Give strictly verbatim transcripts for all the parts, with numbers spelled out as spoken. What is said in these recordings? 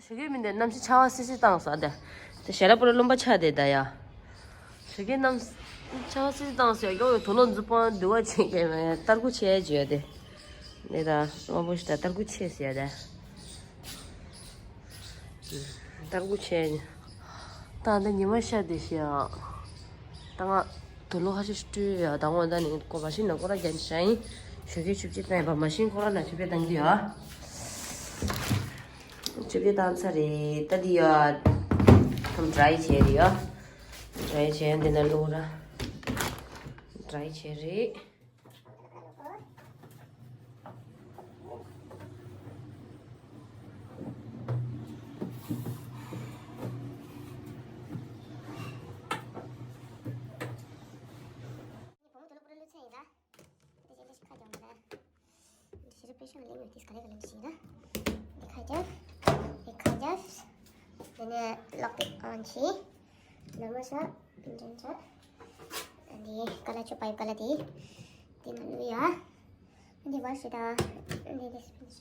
ཞོགས་ཀས་མི་འདི་གནམ་གཤིས་ཆར་པ་སིལ་སིལ་བཏང་སོང་ཨ་དེ། དེ་ཞལ་ལག་པོ་ར་རློན་པ་ཆགས་དེ་ད་ཡ། ཞོགས་ཀས་གནམ་ཆར་པ་སིལ་སིལ་བཏང་སོང་ཡ། ཡོ་ཡོ་དུག་ལོག་མཛུབ་པོ་འདུ་བ་ཅིག་གི་མེད་ཏར་ཁུ་ཆེ་བརྗོད་དེ། འདི་ད་དམར་པོ་ཞིག་ད་ཏར་ཁུ་ཆེ་ཟེར་ཡ་ད། ཏར་ཁུ་ཆེ། ད་འདི་ཉི་མ་ཤར་དེ་ཤི་ཡ། ད་ང་དུག་ལོག་ཧ་ཅིག་སྤྲུལ་ཡ། ད་ངོ་ད་ནི་ཀོ་མ་ཤིན་ན་ཀོ་ར་རྒྱན་ཤ་ཡིན། ཞོགས་ཀས་ཆུ་བྱི་བཏང་ཡ་པ་མ་ཤིན་ཁོ་ར་ན་ཆུ་བྱི་བཏང་གི་ཡ། ཆུ་བྱི་བཏང་ཚར་རེད། ད་འདི་ཡ། ཁམ་ཌ་རའི་བྱས་རེད་ཡ། ཌ་རའི་བྱས་འདི་ན་བླུགས་ར། ཌ་རའི་བྱས་རེད། བུ་མོ་དུག་ལོག་པོ་ར་བླུགས་ཚར་ཡིན་ད། དེ་ཅི་ལས་ཤི་ཁ་རྒྱག་མ་རེད། ཞེ་དྲག་པེ་ཤང་ལེན་ཡོད་དེ་ག་ལེ་ག་ལེ་ཞིག་ན། དེ་ཁ་རྒྱབ། དེ་ཁ་རྒྱབ། དེ་ནས་ལོག་དེ་ཨོན་བྱས། ལ་མ་ཤ། འདྲེན་ཆ། འདི་ཀ་ལ་ཆོ་པའི་ཀ་ལ་དེ། དེ་ན་ལུ་ཡ། འདི་བ་ཤི་ད། འདི་དེ་སྤུན་ཤ།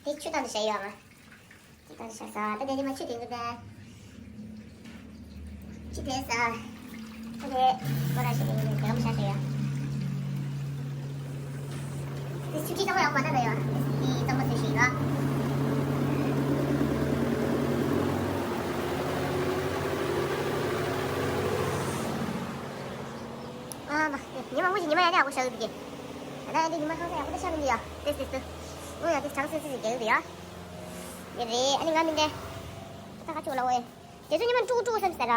དེ་ཆུ་དང་ནི་ཤ་ཡོད་མ། དེ་དང་ཤ་ས། ད་དེ་དེ་མ་ཆུ་དེ་འདི་དེ། ཆུ་དེ་ས། ད་དེ་ཁོ་ར་ཤི་དེ་འདི་དེ་གམ་ཤ་ཤ་ཡོད། དེ་ཆུ་ཁྱི་གཙང་མ་ཡོད་མ་ད་ད་ཡོད། དེ་གཙང་མ་བཟོས་ཤིག་ཡོད། ཨ་མ། ཉི་མ་དངོས་ཤིག་ཉི་མ་ཡ་ནས་ཨ་ཁུ་ཤ་གི་དེ་གི། ད་ཡ་དེ་ཉི་མ་ཁང་ས་ཡག་པོ་ད་ཤ་གི་འདི་ཡ། དེ་དེ་དེ། ཨོ་ཡ་དེ་གྲང་སི་སི་ཞིག་རྒྱག་གི་འདི་ཡ། ཡ་རེད། ཨ་ནི་ང་མི་འདྲ། ད་ཁ་ཆུ་ལ་འོ་ཡ། དེ་ཚོ་ཉི་མ་དཀྲུག་དཀྲུག་བསམ་ཟེར་ར།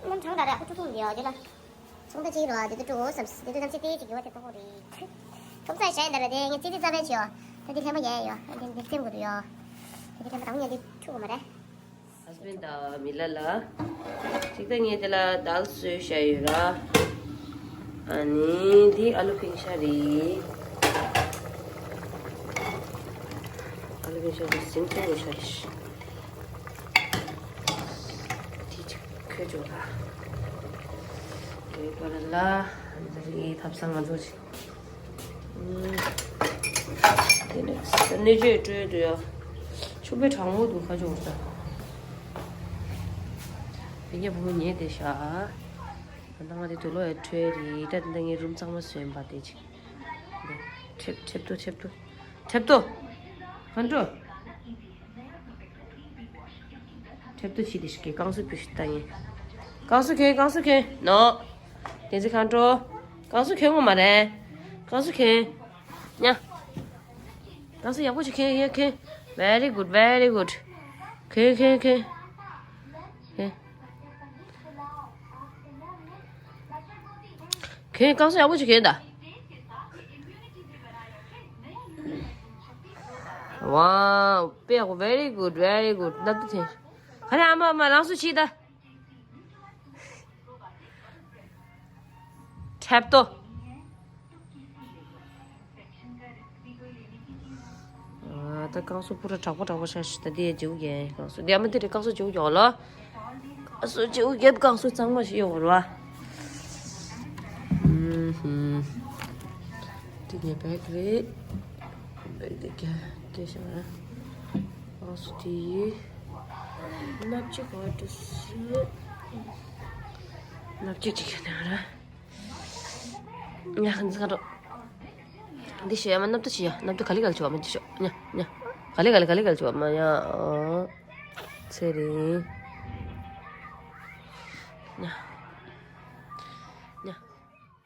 ཉི་མ་གྲང་ད་རེད་ཨ་ཁུ་དཀྲུག་དཀྲུག་འདི་ཡ་དེ་ལ། ཚོང་ད་ཅིག་རོ་དེ་དཀྲུག་དཀྲུག་བསམ་དེ་དུས་ཐམས་ཅད་དེ་ཅིག་ཡོད་དེ་ཏོག་རེད། ཁམ་ས་ཤ་ཡིན་ད་ར་དེ་ངས་ཙི་ཙི་རྩ་བའི་ཆེ་ཡོད། ད་དེ་ལྷན་མ་ཡ་ཡོད། ད་དེ་འདི་སེམས་གོ་དུ་ཡོད། ད་དེ་ལྷན་མ་དང་ཡ་དེ་ཆུ་གོ་མ་རེད། ཧ་སི་བྷེན་ཌི་དང་མི་ལ་ལ། གཅིག་ད་ངས་དེ་ལ་དཱལ་བཟོས་བཞག་ཡོད་ར། ཨ་ནི་འདི་ཨ་ལུ་ཕིང་ཤ་རེད། ཨ་ལུ་ཕིང་ཤ་རེད། ཟིང་ཆུང་གི་ཤ་རེད། དེ་ཅིག་ཁོལ་འཇོག་ར། དེ་པ་ལ་ལ། འདི་རེད་ཐབ་ཚང་ང་ཚོ་ཅིག་དེ་ནས་སྣོད་བཅུད་སྤྲོད་དུ་ཡ། ཕྱུག་པའི་གྲང་མོ་འདུག་ཁ་ཕྱོགས་ད། དེ་ཉེ་བུ་མོ་ཉེ་དེ་ཤ། ད་ང་དེ་དུ་ལོ་ཡ་ཁྲོས་རེད་ད། དེ་ད་ངའི་རུམ་གཙང་མ་བཟོས་པ་དེ་ཅིག་འདི་ཁྲེབ་ཁྲེབ་ཏོ་ཁྲེབ་ཏོ། ཁྲེབ་ཏོ། ཧན་ཏོ། ཁྲེབ་ཏོ་ཆི་དེ་ཤི་ཀེ་ཀང་སུ་པི་ཤི་ཏ་ཡིན། ཀང་སུ་ཁེ་ཀང་སུ་ཁེ་ནོ། དེ་ཚེ་ཁང་ཏོ། ཀང་སུ་ཁེ་ངོ་མ་རེད། ཀང་སུ་ཁེ། ཉ། ཀང་སུ་ཡག་པོ་ཅིག་ཁེ་ཡེ་ཁེ། Very good, very good. ཁེ་ཁེ་ཁེ། ཁེ། ཁེ་ཀང་སུ་ཡག་པོ་ཅིག་ཁེ་ད། Wow, དཔེ་ཡག་པོ། Very good, very good. ནབ་ཏུ་ཐེ། ཁ་ནས་ཨ་མ་ཨ་མ་རང་སུ་ཆི་ད། ཁྲེབ་ཏོ། ཨ་ད་ཀང་སུ་པུ་ར་དྲག་པོ་དྲག་པོ་ཤ་ཤི་ད་དེ་ཇེའུ་རྒྱན་ཀང་སུ་དེ་ཨ་མ་དེ་རེད། ཀང་སུ་ཇེའུ་རྒྱན་ལ། ཀང་སུ་ཇེའུ་རྒྱན་ཀང་སུ་གཙང་མ་ཞིག་ཡོད་ར། ཨུམ་ཧུམ། དེ་ངའི་བེག་རེད། བེག་དེ་ག་སྐད་ཤ་ར། ཀང་སུ་དེ་ཡི། སྣབས་ཅིག་ག་དུ་སུ། སྣབས་ཅིག་ཅིག་ཡོད་ན་ར། ཉ་ཁན་ཚ་རོ། འདི་ཤོད་ཡ་མ་སྣབས་ཏོ་ཆི་ཡ། སྣབས་ཏོ་ག་ལེ་ག་ལེ་ཆི་བ་མ་འདི་ཤོད་ཉ་ཉ། ག་ལེ་ག་ལེ་ག་ལེ་ག་ལེ་ཆི་བ་མ་ཡ། ཨོ། ཚེ་རིང་། ཉ། ཉ།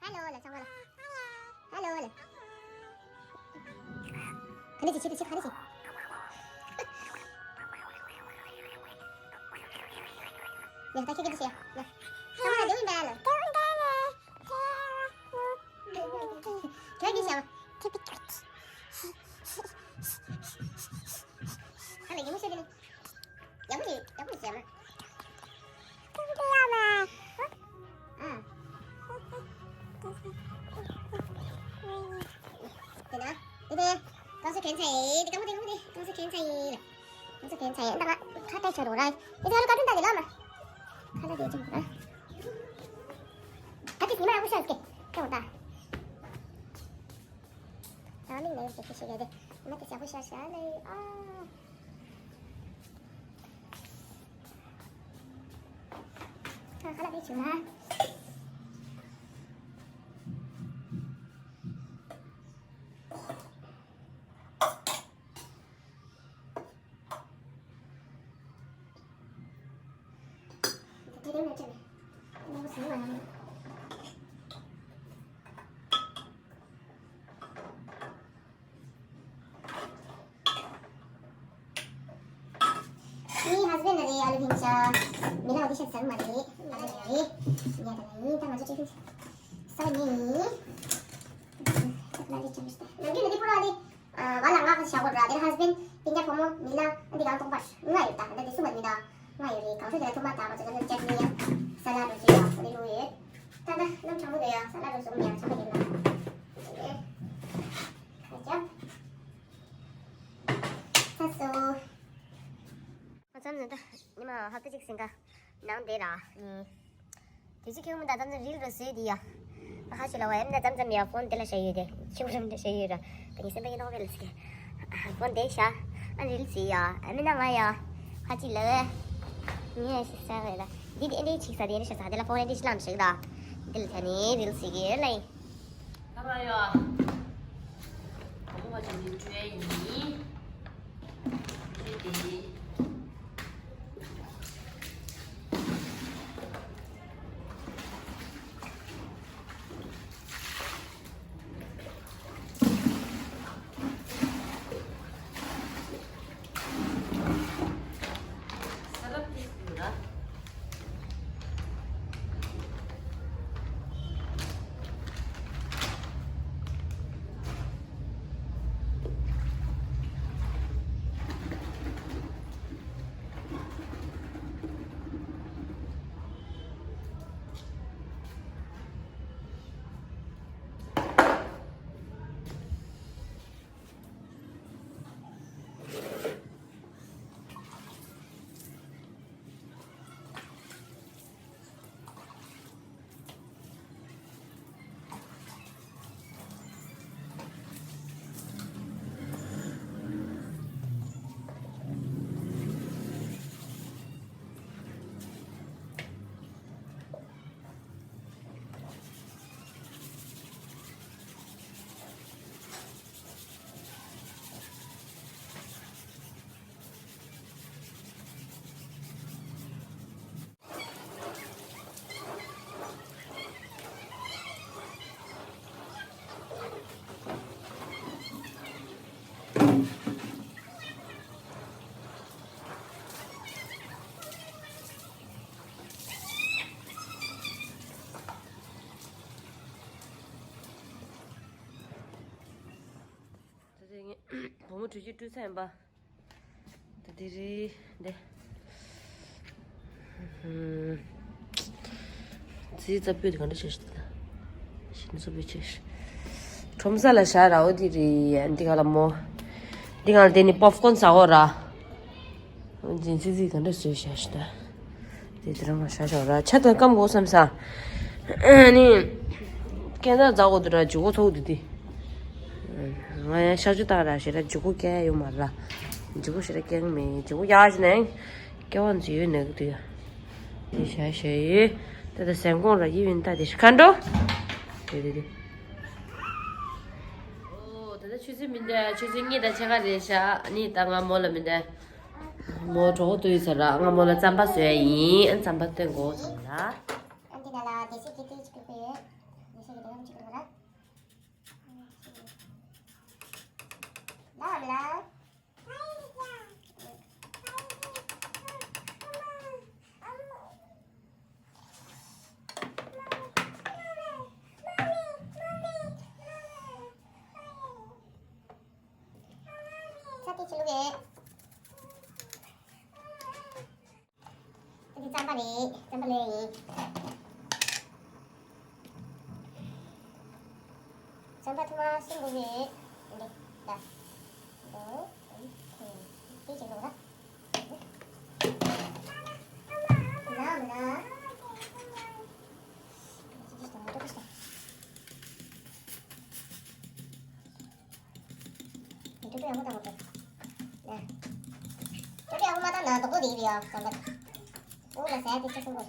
ཧ་ལོ་ལ་ཚང་མ་ལ། ཧ་ལོ་ལ། ག་ནས་ཆི་ཆི་ཆི་ག་ནས་ཆི། ཡ་ད་ཁྱེད་ཀྱི་ཆི་ཡ། ཡ། ཚང་མ་ལ་འདི་འོན་པ་ལ། ཁྱོད་ཀྱིས་བྱ་བ། ཧ་ལས་ཡིན་མོ་བྱས་ཏེ་ནི། ཡག་པོ་ཞིག་ཡག་པོ་ཞིག་བྱས་མ། ཨ། དེ་ན། དེ་དེ། ཀང་སུ་གྱོན་ཚར་ཡིན། དེ་ཀ་མོ་དེ་ཀ་མོ་དེ། ཀང་སུ་གྱོན་ཚར་ཡིན། ཀང་སུ་གྱོན་ཚར་ཡིན། ད་ང་ཁ་བལྟས་ཆོག་རོགས་ར། དེ་ཚོ་ལ་ཀ་ཏུན་ད་དེ་ལ་མ། ཁ་ལ་དེ་ཅུང་ར། ད་དེ་ཉི་མ་ཡག་པོ་ཤར་སྐད། ཀྱང་ད། ད་ ཨ་མིག་ནས་ཡོད་ཟེར་ཞིག་རེད། ཨ་མ་དེ་ཞག་པོ་ཤ་ཤ་ལེ། ཨ་ཨ་ལ་བེ་ཆུ་ན། ངའི་ཧ་སི་བྷེན་ཌི་ལ་རེད། ཨ་ལུ་ཕིང་ཤ། མི་ལ་བ་དེ་ཤ་ཟ་མ་རེད། ང་ལ་རེད། ཉལ་ད་ལ་ཡིན། ད་ང་ཚོ་ཅི་ཕིང་ཤ་ཟ་བ་ཉལ་ཡིན། ད་ལ་རེད་ཅམ་ཤ་ད། ང་གི་ནི་དེ་པོ་ར་རེད། ཨ་བ་ལ་ང་ག་ཤ་གོ་ར་དེ་ཧ་སི་བྷེན་ཌི་པིན་ཀ་བུ་མོ་མི་ལ་ཨ་འདི་གང་གཏོང་པར་ང་ཡོད་ད། ད་དེ་སུ་མ་མི་ད་ང་ཡོད་རེད། གང་ཤོ་དེ་ལ་ཐུག་མ་ད་ང་ཚོ་ད་ལ་ཅ་ནི་ཡ་ས་ལ་རོ་ཟི་ཡ་ཨ་འདི་ལུ་ཡོད། ད་ད་ནམ་གྲང་མོ་དེ་ཡ་ས་ལ་རོ་ཟུང་ཡ་ཆ་མ་ཡིན་ན། ཁ་ཅམ། ཚ་སོ། ང་ཙམ་ནས་ད་ཉི་མ་ཧབ་ཏ་གཅིག་ཟིན་ག་ནང་བསྡད་ར། ཨུམ། དེ་ཚོ་ཁྱེད་ཀྱིས་ད་ཙམ་ཙམ་རིལ་རུ་བཟོས་དེ་ཡ། ང་ཧ་ཤི་ལ་བ་ཡ་མི་ད་ཙམ་ཙམ་ཡ་ཕོན་དེ་ལ་བཞག་ཡོད་དེ། ཁྱེད་རིམ་དེ་བཞག་ཡོད་ར། ད་ངས་སེམས་པ་ཡིན་ནོ་བེ་ལ་ཟིག་གི་ཕོན་དེ་བཞག་ཨ་རིལ་བཟོས་ཡ། ཨ་མི་ན་ང་ཡ་ཧ་ཅི་ལ་བས། ངས་ཤི་ས་རེད་ལ། འདི་དེ་ཨེ་འདྲའི་ཆིག་ས་དེ་ཨེ་འདྲའི་ཤ་ས་དེ་ལ་ཕོན་ཨེ་འདྲའི་ཤི་ལམ་ཞིག་ད། འདི་ལ་ད་ནི་རིལ་བཟོས་གི་ཡོད་ལ་ཡིན། ད་མ་ཡོ། གོང་མ་ཅན་གྱི་སྤྲོད་ཡིན། སྤྲོད་དེ། ས་ལ་ཕིས་ཡོད་ར། ད་དེ་ངས་བུ་མོ་གྲོས་གཞི་བཀྲུས་ཚར་ཡིན་པ། ད་དེ་རེད་འདི། ཙི་ཙ་སྤོས་དེ་ག་འདྲ་བྱས་ཤི་ད། ཤིན་ཙ་སྤོས་ཆེ་ཤི། ཁྲོམ་ས་ལ་བཞག་ར་འོ་དེ་རེད། འདི་ག་ལ་མོ། འདི་ག་ལ་དེ་ནི་པོབ་ཀོན་ཟ་འོ་ར། འོ་དེ་ཙི་ཙི་ག་འདྲ་བཟོས་བཞག་ཤི་ད། དེ་དེ་རང་ང་ཤ་ཤ་ར་ཆ་དང་སྐམ་དགོས་བསམ་ས། ཨ་ནི། སྐད་འདར་འཛག་དགོས་འདུག་ར་ཇུ་གོ་ཚོགས་འདུག་དེ། ང་ཡང་ཤ་ཆུ་བཏང་ར་ཞེ་ར་ཇུ་གོ་སྐྱེ་ཡོད་མ་ར། ཇུ་གོ་ཞེ་ར་སྐྱེ་མེད་ཇུ་གོ་ཡག་ཞིག་ནས། སྐྱེ་བ་འཛུལ་ཡོད་ནས་དུ་ཡ། དེ་ཞ་ཞ་ཡོད། ད་ལྟ་ཟན་ཀོང་ར་ཡི་ཡིན་ད་དེ་ཤི་ཁ་འགྲོ། དེ་དེ་དེ། ཨོ་ད་ལྟ་ཆུ་ཚོད་མི་འདུག་ཆུ་ཚོད་གཉིས་དང་ཕྱེད་ཀ་རེད་ཤག་ཨ་ནི་ད་ང་མོ་ལ་མི་འདུག་མོ་གྲོགས་པོ་ལྟོས་ཡོད་ས་ར། ང་མོ་ལ་རྩམ་པ་བཟོ་ཡ་ཡིན། ཨ་རྩམ་པ་སྟོན་དགོས་བསམ་ལ། ཨ་འདི་ན་ལ་དེ་ཚོད་ཀྱི་ཏོག་ཙམ་ཅིག་དགོས་ཡོད། དེ་ཚོད་ཀྱི་ཏོག་ཙམ་ཅིག་དགོས་ར། ལ་ལ། ཚ་དེ་ཆི་ལུག་རེད། འདི་རྩམ་པ་རེད། རྩམ་པ་ལོས་ཡིན། རྩམ་པ་ཐུར་མ་སུ་འགོ་རེད། འདི་ད། འདི་འདི་ཅིག་འགྲོ་ད། ན་མི་ན། འདི་ཅིག་ཅིག་ད་མོ་ཏོ་ཁ་ཤ། ཡག་པོ་དང་མོ་ཏོ། ཡ། ཅོ་ཅོ་ཡག་པོ་མ་བཏང་ན་རྡོག་རྡོག་དེ་ཡིན་པ་ཡོ་ཙམ་པ། འོ་ལ་ཟས་དེ་ཆུ་སོང་པོ།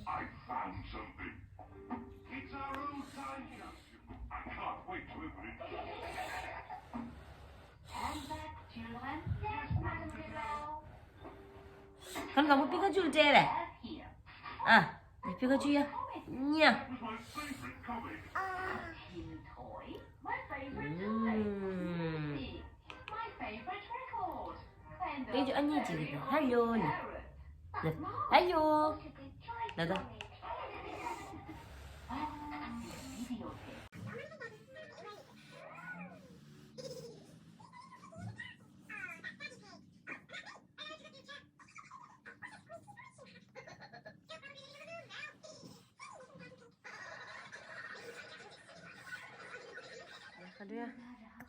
I found something. It's our old time capsule. I can't wait to open it. Come back, children. Yes, Madam Gazelle. ཁྱོད་དང་པོ་པི་ཀ་ཅུ་སྤྲད་རེད། ཨ། པི་ཀ་ཅུ་ཡ། ཉ། ཨུམ། པི་ཀ་ཅུ་ཨ་མྱེས་ཅིག་རེད། ཧ་ལོ་ནི། ཧ་ལོ། ད་ད།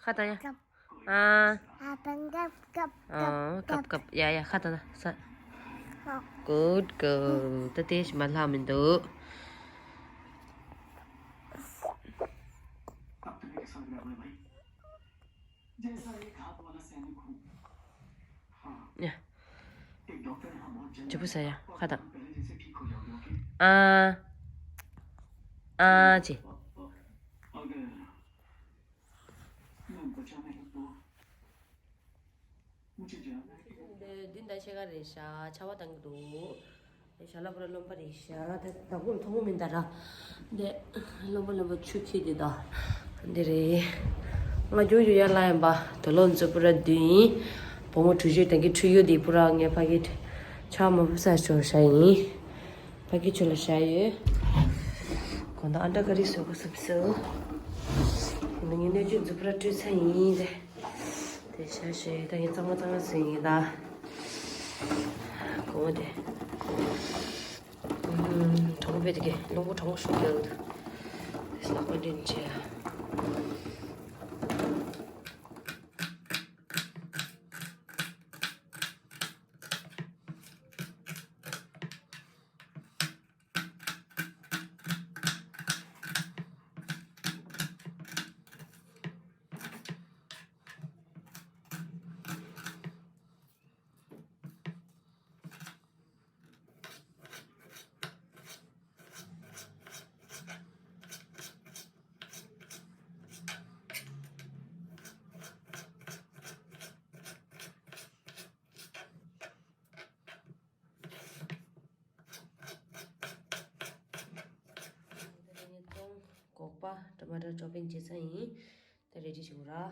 ཁ་ད་ཡ། ཨ། ཨ་པང་ཀབ་ཀབ། ཨ། ཀབ་ཀབ། ཡ་ཡ། ཁ་ད་ད་ས། Good girl. ད་དེ་ཞིག་མ་ལྷག་མི་འདུག་ཡ། ཇི་པུ་ས་ཡ། ཁ་ད། ཨ། ཨ་ཅེ། འདི་འདི་འདྲ་ཤེས་ག་རེད་ཤག་ཆར་པ་བཏང་གི་འདུག་ཞལ་ལག་པུ་ར་རློན་པ་རེད་ཤག་དེ་དང་པོ་མཐོང་གི་མིན་ད་ར། འདི་རློན་པ་རློན་པ་ཆུ་ཁྱི་འདི་ད། འདི་རེད། ང་ཇོ་ཇོ་ཡར་ལ་ཡིན་པ། དོ་ལོ་འཛུ་པུ་ར་བདུན་ཡིན། བུ་མོ་གྲུ་བཞི་དེ་གི་ཁྲུ་ཡོ་འདི་པུ་ར་ངའི་ཕ་གི་ཆ་མ་བུ་ས་ཆོ་ཤ་ཡིན། ཕ་གི་ཆུ་ལ་ཤ་ཡོད། གོ་ད་ཨ་འདྲ་ག་རི་སོ་གོ་སུབ་སུ། ང་ནི་ཇོ་འཛུ་པུ་ར་སྤྲོད་ཚ་ཡིན་ཟེ། དེ་ཤ་ཤེ་ད་ཡིན་གཙང་མ་གཙང་མ་ཟིན་ཡིན་ད། གོང་དེ། ཨུམ། གྲང་པོ་དེ་གི་རླུང་བུ་གྲང་པོ་ཤུགས་རྒྱག་འདུག་དེ་ལག་པ་འདྲེན་བྱས། ད་ནི་ངས་ཚོང་སྒོག་པ་ཊ་མ་ཊར་ཅོ་པིང་བྱེད་ས་ཡིན། ད་རེ་ཌི་བྱེད་དགོས་ར།